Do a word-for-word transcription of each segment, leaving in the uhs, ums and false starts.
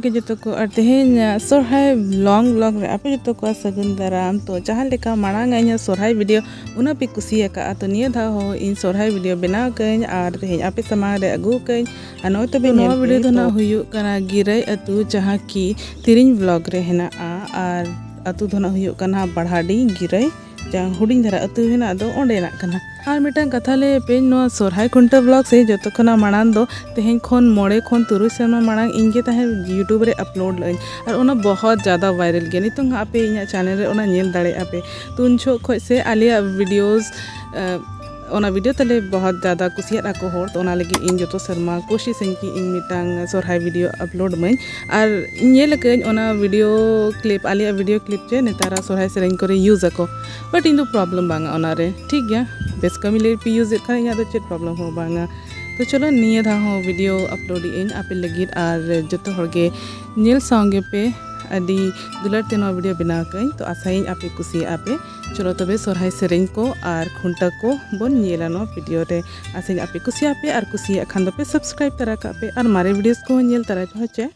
ᱜᱮ ᱡᱚᱛᱚ ᱠᱚ, ᱟᱨ ᱛᱮᱦᱮᱧ ᱥᱚᱨᱦᱟᱭ ᱞᱚᱝ ᱵᱞᱚᱜ ᱨᱮ ᱟᱯᱮ ᱡᱚᱛᱚ ᱠᱚ ᱥᱟᱹᱜᱩᱱ ᱫᱟᱨᱟᱢ᱾ ᱛᱚ ᱡᱟᱦᱟᱸ ᱞᱮᱠᱟ ᱢᱟᱲᱟᱝ ᱤᱧᱟᱹᱜ ᱥᱚᱨᱦᱟᱭ ᱵᱷᱤᱰᱤᱭᱳ ᱩᱱᱟᱹᱜ ᱯᱮ ᱠᱩᱥᱤᱭᱟᱠᱟᱜᱼᱟ, ᱛᱚ ᱱᱤᱭᱟᱹ ᱫᱷᱟᱣ ᱦᱚᱸ ᱤᱧ ᱥᱚᱨᱦᱟᱭ ᱵᱷᱤᱰᱤᱭᱳ ᱵᱮᱱᱟᱣ ᱠᱟᱹᱧ ᱟᱨ ᱛᱮᱦᱮᱧ ᱟᱯᱮ ᱥᱟᱢᱟᱝ ᱨᱮ ᱟᱹᱜᱩ ᱠᱟᱹᱧ᱾ ᱟᱨ ᱱᱚᱜᱼᱚᱭ ᱛᱚᱵᱮ ᱛᱚ ᱱᱚᱣᱟ ᱧᱮᱞ ᱯᱮ ᱵᱷᱤᱰᱤᱭᱳ ᱫᱚ ᱛᱚ᱾ ᱱᱟᱜ ᱦᱩᱭᱩᱜ ᱠᱟᱱᱟ ᱜᱤᱨᱟᱹᱭ ᱟᱹᱛᱩ, ᱡᱟᱦᱟᱸ ᱠᱤ ᱛᱤᱨᱤᱧ ᱵᱞᱚᱜ ᱨᱮ ᱦᱮᱱᱟᱜᱼᱟ᱾ ᱟᱨ ᱟᱹᱛᱩ ᱫᱚ ᱱᱟᱜ ᱦᱩᱭᱩᱜ ᱠᱟᱱᱟ ᱵᱟᱲᱦᱟᱰᱤ ᱜᱤᱨᱟᱹᱭ, ᱡᱟᱦᱟᱸ ᱦᱩᱰᱤᱧ ᱫᱷᱟᱨᱟ ᱟᱹᱛᱩ ᱦᱮᱱᱟᱜ ᱫᱚ ᱚᱸᱰᱮᱱᱟᱜ ᱠᱟᱱᱟ᱾ ᱟᱨ ᱢᱤᱫᱴᱟᱝ ᱠᱟᱛᱷᱟ ᱞᱟᱹᱭ ᱟᱯᱮ, ᱱᱚᱣᱟ ᱥᱚᱨᱦᱟᱭ ᱠᱷᱩᱱᱴᱟᱹᱣ ᱵᱞᱚᱜ ᱥᱮ ᱡᱚᱛᱚ ᱠᱷᱚᱱᱟᱜ ᱢᱟᱲᱟᱝ ᱫᱚ ᱛᱮᱦᱮᱧ ᱠᱷᱚᱱ ᱢᱚᱬᱮ ᱠᱷᱚᱱ ᱛᱩᱨᱩᱭ ᱥᱮᱨᱢᱟ ᱢᱟᱲᱟᱝ ᱤᱧ ᱜᱮ ᱛᱟᱦᱮᱸ YouTube ᱨᱮ ᱟᱯᱞᱳᱰ ᱞᱟᱹᱧ, ᱟᱨ ᱚᱱᱟ ᱵᱚᱦᱚᱛ ᱡᱟᱫᱟ ᱵᱷᱟᱭᱨᱟᱞ ᱜᱮᱭᱟ᱾ ᱱᱤᱛᱚᱝ ᱦᱚᱸ ᱟᱯᱮ ᱤᱧᱟᱹᱜ ᱪᱮᱱᱮᱞ ᱨᱮ ᱚᱱᱟ ᱧᱮᱞ ᱫᱟᱲᱮᱭᱟᱜᱼᱟ ᱯᱮ᱾ ᱛᱚ ᱩᱱ ᱡᱚᱠᱷᱚᱡ ᱠᱷᱚᱡ ᱥᱮ ᱟᱞᱮᱭᱟᱜ ᱵᱷᱤᱰᱤᱭᱳᱥ, ᱚᱱᱟ ᱵᱷᱤᱰᱤᱭᱳ ᱛᱟᱞᱮ ᱵᱚᱦᱚᱛ ᱡᱟᱫᱟ ᱠᱩᱥᱤᱭᱟᱜ ᱟᱠᱚ ᱦᱚᱲ, ᱛᱚ ᱚᱱᱟ ᱞᱟᱹᱜᱤᱫ ᱤᱧ ᱡᱚᱛᱚ ᱥᱮᱨᱢᱟ ᱠᱳᱥᱤᱥ ᱟᱹᱧ ᱠᱤ ᱤᱧ ᱢᱤᱫᱴᱟᱝ ᱥᱚᱨᱦᱟᱭ ᱵᱷᱤᱰᱤᱭᱳ ᱟᱯᱞᱳᱰ ᱢᱟᱹᱧ᱾ ᱟᱨ ᱧᱮᱞ ᱟᱠᱟᱫᱟᱹᱧ ᱚᱱᱟ ᱵᱷᱤᱰᱤᱭᱳ ᱠᱞᱤᱯ, ᱟᱞᱮᱭᱟᱜ ᱵᱷᱤᱰᱤᱭᱳ ᱠᱞᱤᱯ ᱪᱮ ᱱᱮᱛᱟᱨᱟᱜ ᱥᱚᱨᱦᱟᱭ ᱥᱮᱨᱮᱧ ᱠᱚᱨᱮ ᱤᱭᱩᱡᱽ ᱟᱠᱚ, ᱵᱟᱴ ᱤᱧ ᱫᱚ ᱯᱨᱚᱵᱞᱮᱢ ᱵᱟᱝᱟ ᱚᱱᱟᱨᱮ, ᱴᱷᱤᱠ ᱜᱮᱭᱟ, ᱵᱮᱥ ᱠᱟᱹᱢᱤ ᱞᱟᱹᱜᱤᱫ ᱯᱮ ᱤᱭᱩᱡᱽ ᱮᱫ ᱠᱷᱟᱱ ᱤᱧᱟᱹᱜ ᱫᱚ ᱪᱮᱫ ᱯᱨᱚᱵᱞᱮᱢ ᱦᱚᱸ ᱵᱟᱝᱟ᱾ ᱛᱚ ᱪᱚᱞᱚ, ᱱᱤᱭᱟᱹ ᱫᱷᱟᱣ ᱦᱚᱸ ᱵᱷᱤᱰᱤᱭᱳ ᱟᱯᱞᱳᱰ ᱟᱹᱧ ᱟᱯᱮ ᱞᱟᱹᱜᱤᱫ, ᱟᱨ ᱡᱚᱛᱚ ᱦᱚᱲ ᱜᱮ ᱧᱮᱞ ᱥᱟᱶ ᱜᱮᱯᱮ, ᱟᱹᱰᱤ ᱫᱩᱞᱟᱹᱲ ᱛᱮ ᱱᱚᱣᱟ ᱵᱷᱤᱰᱤᱭᱳ ᱵᱮᱱᱟᱣ ᱟᱠᱟᱫᱟᱹᱧ᱾ ᱛᱚ ᱟᱥᱟᱭᱟᱹᱧ ᱟᱯᱮ ᱠᱩᱥᱤᱭᱟᱜᱼᱟ ᱯᱮ᱾ ᱪᱚᱞᱚ ᱛᱚᱵᱮ ᱥᱚᱨᱦᱟᱭ ᱥᱮᱨᱮᱧ ᱠᱚ ᱟᱨ ᱠᱷᱩᱱᱴᱟᱹᱣ ᱠᱚ ᱵᱚᱱ ᱧᱮᱞᱟ ᱱᱚᱣᱟ ᱵᱷᱤᱰᱤᱭᱳ ᱨᱮ᱾ ᱟᱥᱟᱭᱟᱹᱧ ᱟᱯᱮ ᱠᱩᱥᱤᱭᱟᱜᱼᱟ ᱯᱮ, ᱟᱨ ᱠᱩᱥᱤᱭᱟᱜ ᱠᱷᱟᱱ ᱫᱚᱯᱮ ᱥᱟᱵᱥᱠᱨᱟᱭᱤᱵ ᱛᱟᱨᱟ ᱠᱟᱜ ᱯᱮ ᱟᱨ ᱢᱟᱨᱮ ᱵᱷᱤᱰᱤᱭᱳᱥ ᱠᱚᱦᱚᱸ ᱧᱮᱞ ᱛᱟᱨᱟᱭ ᱯᱮ, ᱦᱮᱸ ᱪᱮ?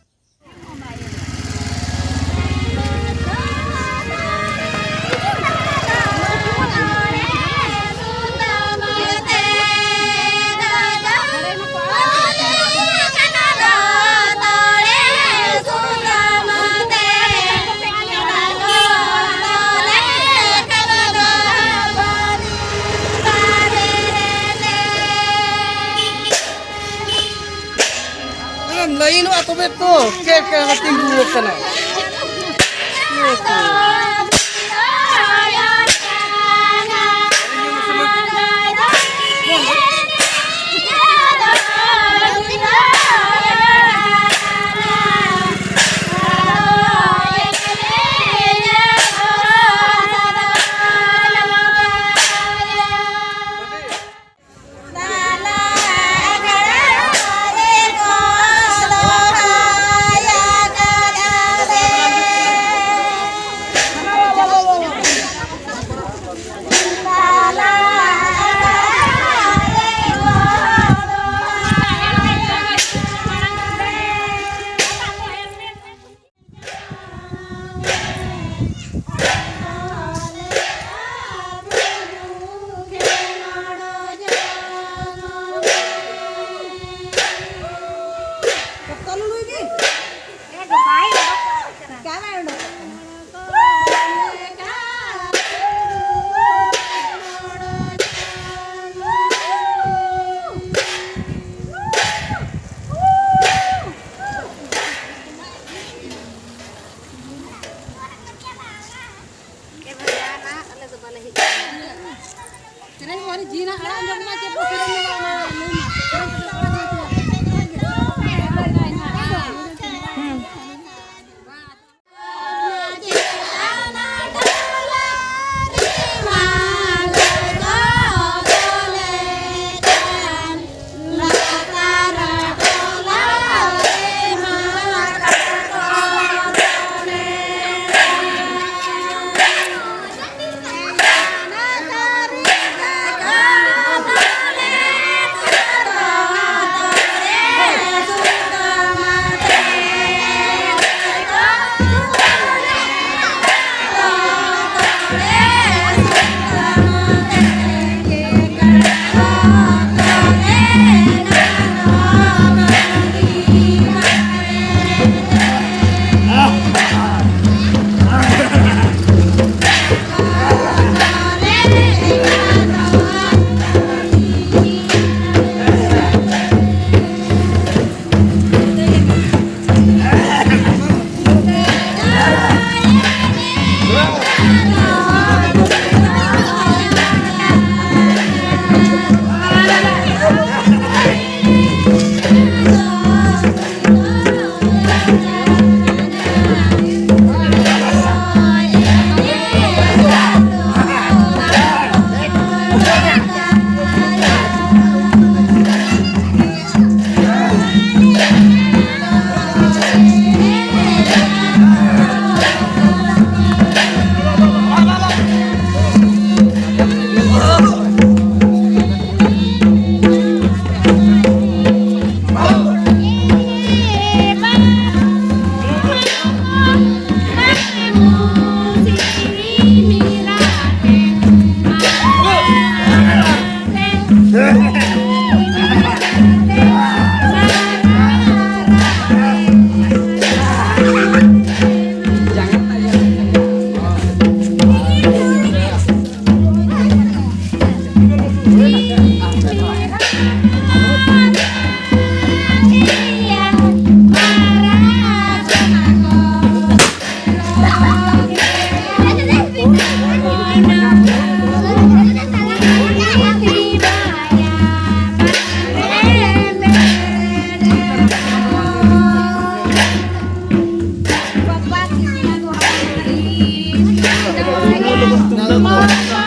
ᱞᱟᱭᱤᱱᱚᱜᱼᱟ ᱛᱚᱵᱮ ᱛᱚ, ᱪᱮᱫ ᱞᱮᱠᱟ ᱛᱤᱸᱜᱩ ᱟᱠᱟᱱᱟ? ᱥᱮᱨᱮᱧ ᱠᱚ ᱟᱹᱰᱤ ᱡᱤᱞ ᱦᱟᱸᱜ ᱟᱲᱟᱜ ᱧᱚᱜ ᱢᱟ, ᱪᱮᱫ ᱠᱚ ᱥᱮᱨᱮᱧ ᱧᱚᱜᱟ ᱚᱱᱟ ᱞᱟᱹᱭ ᱢᱟ᱾ ᱥᱮᱨᱮᱧ ᱠᱚᱫᱚ ᱟᱲᱟᱜ ᱧᱚᱜ ᱢᱟ᱾ ᱦᱩᱸ᱾ ᱛᱩᱢᱫᱟᱜ ᱠᱚ᱾